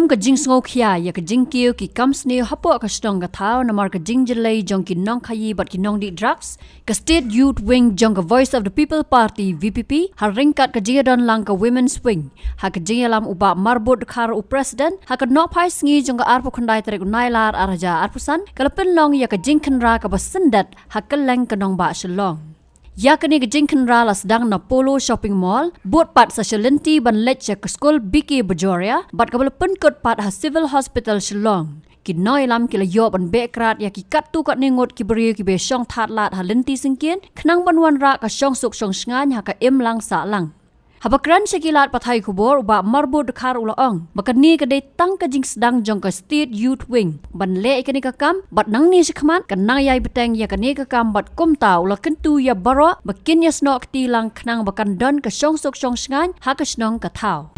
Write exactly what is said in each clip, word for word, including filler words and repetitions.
Ka jingsngewkhia ïa ka jingkiew ki kam sniew hapoh ka shnong ka thaw namar ka jingjyllei jong ki nongkhaïi bad ki nongdih drugs, ka State Youth Wing jong ka Voice of the People Party, V P P, ha ryngkat ka jingïadon lang ka Women's Wing, ha ka jingïalam u Bah Marbud Dkhar u President, ha ka nohphai sngi jong ka arphew khyndai tarik u Nailar ar hajar arphew san, ka la pynlong ïa ka jingkhynra kaba syndet ha kylleng ka nongbah Shillong. Ïa kane ka jingkhynra la sdang na Polo Shopping Mall, bud pat sa sha lynti ban leit sha ka skul B K Bajoria, bad kaba la pynkut pat ha Civil Hospital Shillong. Ki nongïalam ki la ïoh ban beh krad ïa ki katto katne ngut ki briew kiba shong thad lad ha lynti syngkien, khnang ban wanrah ka shongsuk shongshngaiñ ha ka imlang sahlang. Haba kren sha ki lad pathai khubor, u Bah Marbud Dkhar u la ong ba kane ka dei tang ka jingsdang jong ka State Youth Wing ban leh ïa kane ka kam, bad nangne shakhmat ka nang ïai bteng ïa kane ka kam, bad kumta u la kyntu ïa baroh ba kin ïasnoh kti lang khnang ba kan don ka shongsuk shongshngaiñ ha ka shnong ka thaw.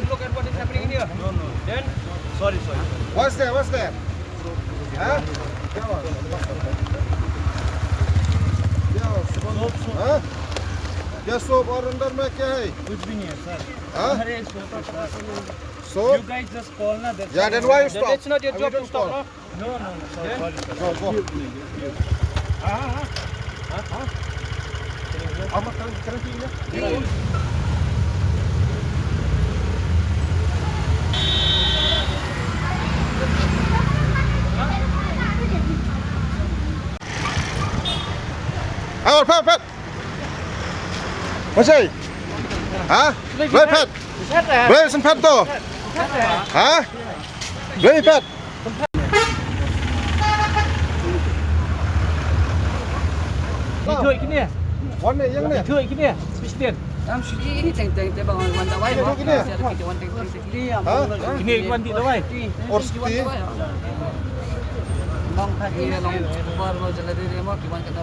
Look at what is happening in here. No, no. Then? Sorry, sorry. What's there? What's there? Huh? क्या हुआ? क्या हुआ? हाँ? क्या सोप और अंदर में क्या है? कुछ भी नहीं है, सर। हाँ? अरे, सोप है, सर। Soap? You guys just call ना, that's... Yeah, then why you stop? That's not your job to stop, no? No, no, no, sorry, sorry, sir. Go, go. हाँ, हाँ, हाँ। हाँ, हाँ। हम कल, कल की है। Hang on, Pat, Pat. Wat sei? Ha? Blei phet. Blei syn phet to. Ha? Blei phet. Wan ne, ïeng ne. Wan ne. Ha? Kine ki wan dih dawai. Or sti.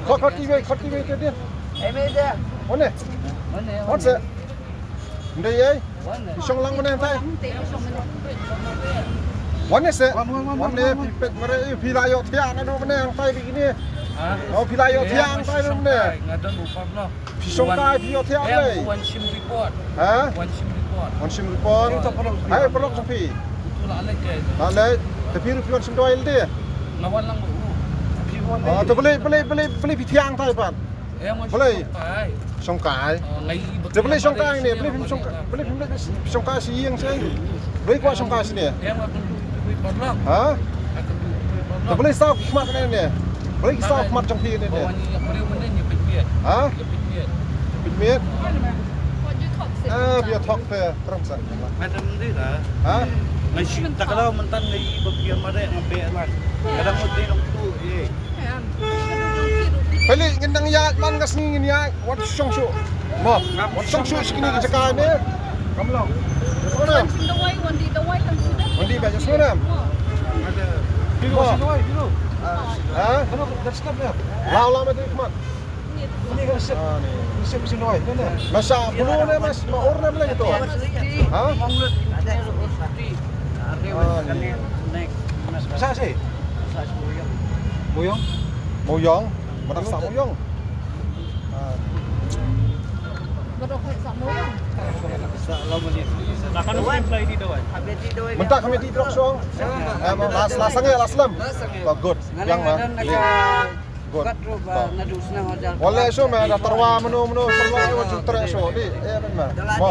Khot, khot ti wei, khot ti wei te dien. Wan ne. Wan se. Ndei ei. Shong lang mane tai. Wan ne se. Wan ne phi pet mare phi la ïoh thiah na do mane tai bi kine. Oh, phi la ïoh thiah tai do mane. Phi shong kai phi ïoh thiah lei. Wan shim report. Ha? Wan shim report. Wan shim report. Hai paralok jong phi. Tu la leit ke. La leit. Te phi ruh phi wan shim dawai lade. Nga wan lang u. Phi wan. Ah, te balei, balei, balei, balei phi thiah tai pat. Balei. Shong kai. Shong kai. Te balei shong kai ne, balei phim shong kai, balei phim shong kai shi ïing shi. Balei kwah shong kai shi ne. Ha? Te balei saw khmat ne ne. Balei saw khmat jong phi ne ne. Ha? Pynmiet. Ah, phi ïa thok te, trang sa. Ha? Nga shi ta ka daw mynta nga i ba phi ïa mareh nga beh lan. Ka dang mut dei nong tu, eh. Peli ngin dang ïaid man ka sngi ngin ïaid. Wat shong shuh. Mo. Wat shong shuh shi kine ki jaka ne. Kam long. Wan dih ba, wan dih ba. Ha? Law law ma dei khmat. Masa bulu ne mas ma ur ne mleng to. Ha? Masa si. Muyong. Muyong. Mana sa muyong. Mynta kami di drop song. Last, last sange, last lem. Good. Yang ma. Good. Wale shu me da tarwa mano mano tarwa wa ju tre shu di. Eh, ben ma. Mo.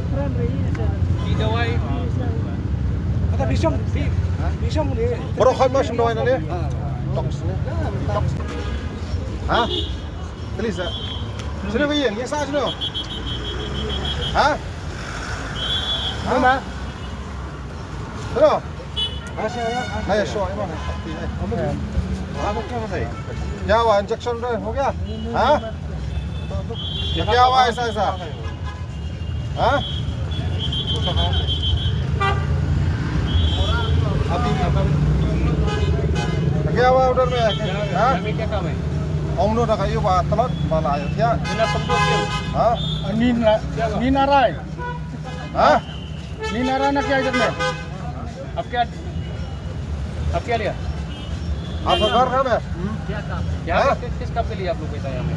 Di dawai. Kata pisang, di pisang ni. Baroh khot ma shim dawai na ni. Tok sini. Ha? Please, ha? Sini ba ïeng, ïeng sa sini. Ha? Ha? Sini. Hai, so, ini. Kya hua, injection de, ho gaya? Ha? Kya hua, aisa, aisa? Ha? Kya hua udhar mein? Ha? Ong no da ka yu ba talot ba la ya. Ha? Nin na, nin arai. Ha? नींद आ रहा ना क्या इधर में? अब क्या, अब क्या लिया? आपका घर कहाँ पे है? क्या काम है? यहाँ पे किस काम के लिए आप लोग बैठा है यहाँ पे?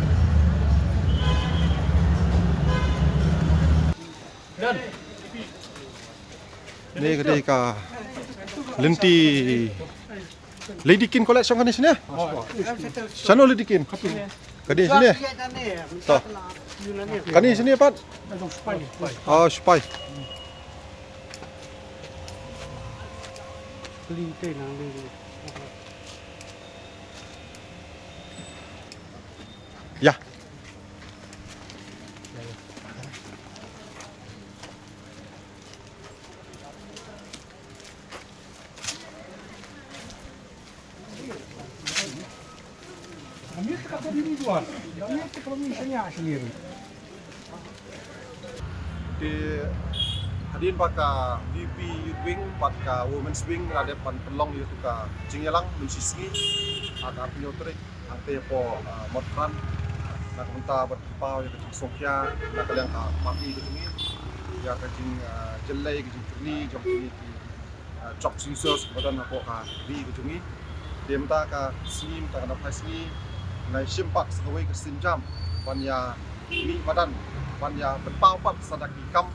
Done. Ni ka dei ka lynti Lady Kin College shong kane shane? Shano Lady Kin? Kane shane? To. Kane shane pat? Oh, sipai. Ya. Te hadien ba ka VPP Youth Wing bad ka Women's Wing la dep ban pynlong ïa ka jingïalang mynshi sngi ha ka arphew tarik hangtei hapoh, ah, Motphran na ka bynta ban pynpaw ïa ka jingsngewkhia na ka liang ka party ka jong ngi ïa ka jing, ah, jyllei ka jingkyrni jong kine ki ah, drug users ba don hapoh ka ri ka jong ngi. Te mynta ka sngi, mynta ka dap phai sngi, ngi la shim pat sa kawei ka sienjam ban ïa mih madan, ban ïa pynpaw pat sa da ki kam.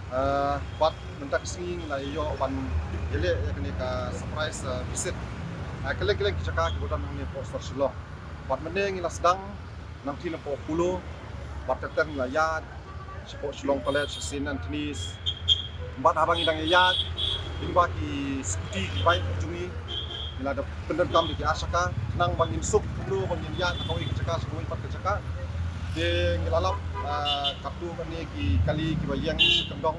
Ah, bad mynta ka sngi ngi la ïoh ban ïaleh ïa kane ka surprise, ah, visit. Ah, kylleng kylleng ki jaka kiba don hangne hapoh sor Shillong. Bad mynne ngi la sdang nangtei napoh Apollo, bad ter ter ngi la ïaid shapoh Shillong College, sha Saint Anthony's. Bad haba ngi dang ïaid, lyngba ki scooty, ki bike ki jong ngi, ngi la dep pyndonkam da ki ar shaka khnang ba ngin suk kumno ba ngin ïaid na kawei ka jaka sha kawei pat ka jaka. Te ngi la lap, ah, katto katne ki kali kiba ïeng sha kyndong,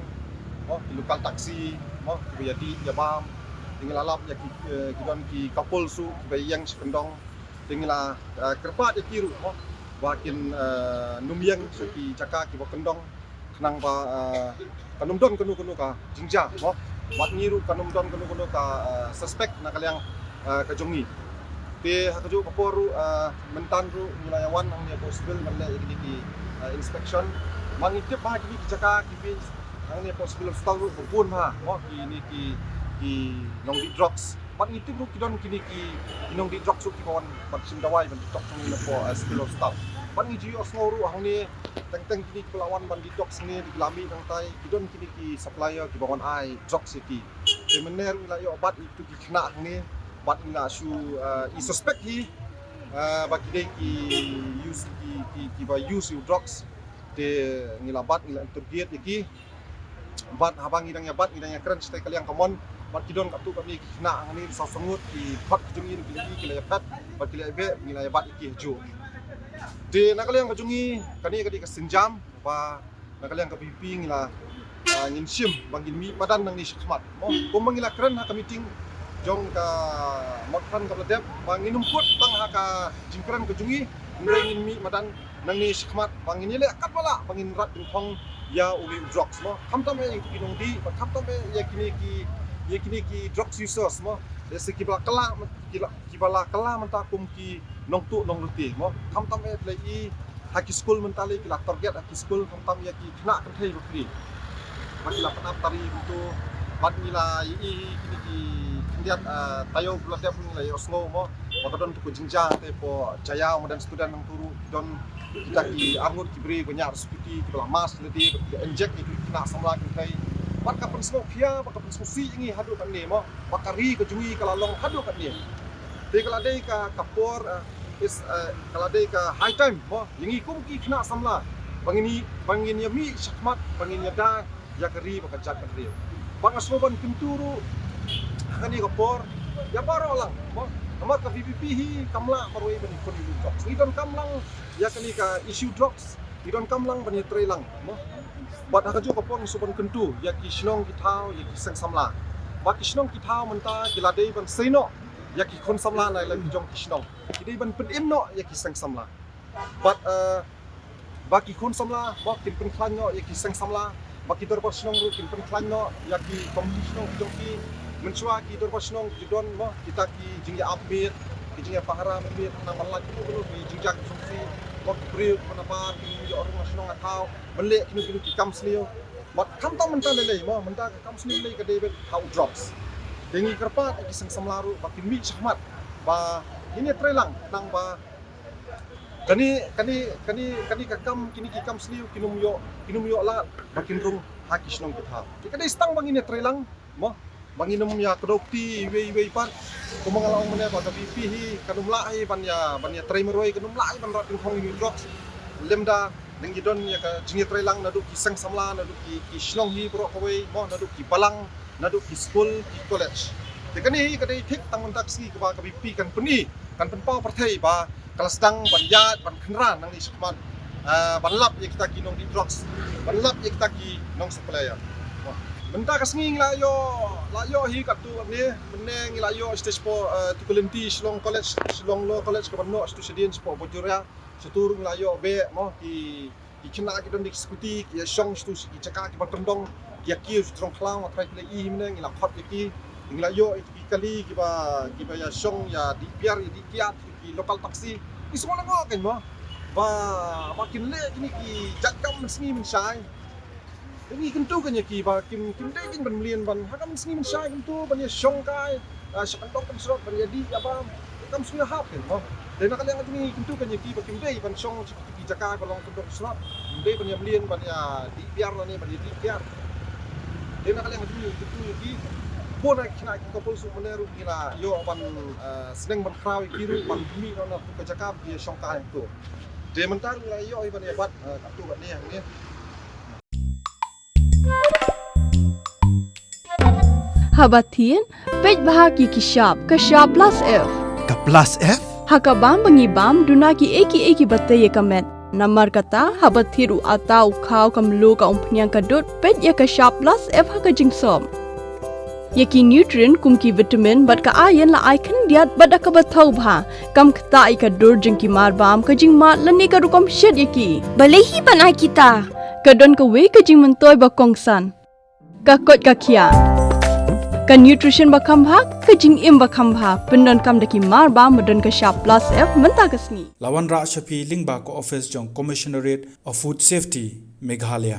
mo, ki local taxi, mo, kiba ïadih ïabam. Te ngi la lap ïa ki, eh, ki don ki couple shuh kiba ïeng sha kyndong. Te ngi la, eh, kyrpad ïa ki ruh, mo, ba kin, eh, nym ïeng sha ki jaka kiba kyndong khnang ba, eh, kan ym don kano kano ka jingjia, mo. Bad ngi ruh kan ym don kano kano ka, eh, suspect na ka liang, eh, ka jong ngi. Te ha kajuh ka por ruh, eh, mynta ruh ngi la ïa wan hangne hapoh Civil ban leh ïa kine ki, eh, inspection. Ba ngi tip ba ha kine ki jaka ki bynta hangne hapoh Civil Hospital ruh ba bun bha, mo, kine ki, ki nongdih drugs. Bad ngi tip ruh ki don kine ki, ki nongdih drugs ruh kiba wan ban shim dawai ban tok hangne hapoh, eh, Civil Hospital. Bad ngi ju ïohsngew ruh hangne teng teng kine kiba la wan ban dih drugs hangne ki la mih nangtai, ki don kine ki supplier kiba wan ai drugs ïa ki. Te mynne ruh ngi la ïoh bat ïa kitu ki khynnah hangne bad ngi la shu, eh, i suspect hi, eh, ba ki dei ki use, ki, ki, kiba use ïa u drugs. Te ngi la bat, ngi la interrogate ïa ki. Bad haba ngi dang ïa bat, ngi dang ïa kren shatai ka liang ka mon. Bad ki don katto katne ki khynnah hangne, ki saw sangut, ki khot ki jong ngi, ki la ïa phet bad ki la ïa beh, ngi la ïa bat ïa ki hajuh. Te na ka liang ka jong ngi, kane ka dei ka sienjam ba na ka liang ka VPP ngi la, ah, ngin shim ba ngin mih madan nangne shakhmat. Mo, kumba ngi la kren ha ka meeting jong ka Motphran kaba la dep, ba ngin ym kut tang ha ka jingkren ka jong ngi, hynrei ngin mih madan nangne shakhmat ba ngin ïaleh katba lah ba ngin rat dyngkhong ïa une u drugs, mo. Khamtam eh ïa ki nongdih, bad khamtam eh ïa kine ki, ïa kine ki drugs users, mo. Lehse kiba la kylla, ki la, kiba la kylla mynta kum ki nongtuh nonglute, mo. Khamtam eh, te lei Ha ki skul mynta lei ki la target ha ki skul khamtam ïa ki khynnah kynthei ba khri. Ba ki la pynap tari kumto, bad ngi la ïohi kine ki khyndiat, ah, taïew ba la dep ngi la ïohsngew mo ba ka don tu ka jingjia te hapoh Jaiaw Modern Student nangtu ruh ki don kita ki arngut ki briew ba ñiah scooty kiba la mask lade ba ki inject ïa ki khynnah samla kynthei. Bad ka pynsngewkhia bad ka pynsngewsih ïa ngi haduh katne mo ba ka ri ka jong ngi ka la long haduh katne. Te ka la dei ka, ka por, eh, is, eh, ka la dei ka high time mo ïa ngi kum ki khynnah samla ba ngin, ba ngin ïa mih shakhmat ba ngin ïada ïa ka ri bad ka jaitbynriew. Ba nga sngew ban kyntu ruh ha kane ka por ïa baroh lang mo, namar ka V P P hi kam lah marwei ban ïa pun ïa u drugs. Ngi donkam lang ïa kane ka issue drugs, ngi donkam lang ban ïa trei lang mo. Bad ha kajuh ka por nga sngew ban kyntu ïa ki shnong ki thaw, ïa ki seng samla. Ba ki shnong ki thaw mynta ki la dei ban sei noh ïa ki khun samla na la ki jong ki shnong. Ki dei ban pynim noh ïa ki seng samla. Bad, eh, ba ki khun samla mo kin pynkhlaiñ noh ïa ki seng samla. Ba ki dorbar shnong ruh kin pynkhlaiñ noh ïa ki komiti shnong ki jong ki. Mynshuwa ki dorbar shnong ki don mo kita ki jingïa-ap miet, ki jingïa pahara miet, nang ban lait kino kino ki jingjia ki sngewsih. Mo ki briew kiba nabar kin ïoh rung na shnong na thaw ban leh kino kino ki kam sniew. Bad khamtam mynta lei lei mo, mynta ka kam sniew lei ka dei beit ha u drugs. Te ngi kyrpad ïa ki seng samla ruh ba kin mih shakhmat ba ngin ïa trei lang, khnang ba kane, kane, kane, kane ka kam, kine ki kam sniew kin ym ïoh, kin ym ïoh lad ba kin rung ha ki shnong ki thaw. Te ka dei tang ba ngin ïa trei lang mo, ba ngin ym ïa kdew kti iwei iwei pat. Kumba nga la ong mynne ba ka V P hi kan ym lah hi ban ïa, ban ïa trei marwei, kan ym lah hi ban rat tyngkhong ïa u drugs. Lymda ngi don ïa ka jingïatreilang naduh ki seng samla, naduh ki, ki shnong hi baroh kawei mo, naduh ki balang, naduh ki skul, ki college. Te kane hi ka dei thik tang mynta ka sngi kaba ka V P kan pyni, kan pynpaw pyrthei ba ka la sdang ban ïaid ban kynran nangne shakhmat, ah, ban lap ïa kita ki nongdih drugs, ban lap ïa kita ki nong supplier. Mynta ka sngi ngi la ïoh, la ïoh hi katto katne, mynne ngi la ïoh stage four, ah, tu ka lynti Shillong College, Shillong Law College kaba noh shatu shadien shapoh Bajoria, shatu ruh ngi la ïoh beh mo ki, ki khynnah ki don da ki scooty ki ïa shong shatu sha ki jaka kiba kyndong, ki ïa kiew sha jrong khlaw, nga tharai phi la i hi mynne ngi la khot ïa ki, ngi la ïoh ïa ki kali kiba, kiba ïa shong ïa dih biar ïa dih kiad, ki local taxi. Ngi sngew lyngngoh kein mo ba, ba kin leh kine ki jait kam mynsngi mynshai. Te ngi kyntu kein ïa ki ba kim, kim dei kein ban mlien ban ha ka mynsngi mynshai kumto ban ïa shong kai, ah, sha kyndong kynshlur ban ïa dih ïa bam. Te kam sngewhap kein mo. Te na ka liang jong ngi kyntu kein ïa ki ba kim dei ban shong sha ki jaka ba long kyndong kynshlur. Kim dei ban ïa mlien ban ïa dih biar lane ban ïa dih kiad. Te na ka liang jong ngi kyntu ïa ki. Bun na ki khynnah ki couple shu mynne ruh ngi la ïoh ban, eh, sneng ban khraw ïa ki ruh ban mih noh na tu ka jaka ba ki ïa shong kai hangto. Te mynta ruh ngi la ïoh hi ban ïa bat, eh, katto katne hangne. Haba thied, peit bha ki ki shap, ka shap plus F. Ka plus F? Ha ka bam ba ngi bam, duna kiei kiei kiba tei ïa ka met. Namar kata, haba thied u atta, u khaw, ka mluh, ka umphniang, ka dud, peit ïa ka shap plus F ha ka jingsop. Ïa ki nutrient kum ki vitamin bad ka iron la ai khyndiat bad da kaba thaw bha. Kam ktah ïa ka dur jong ki marbam, ka jingmad lane ka rukom shet ïa ki. Balei hi ban ai kita? Ka don kawei ka jingmyntoi ba kongsan. Ka koit ka khiah. Ka nutrition ba kham bha, ka jingim ba kham bha. Pyndonkam da ki marbam ba don ka shap plus F mynta ka sngi. La wanrah sha phi lyngba ka office jong Commissionerate of Food Safety, Meghalaya.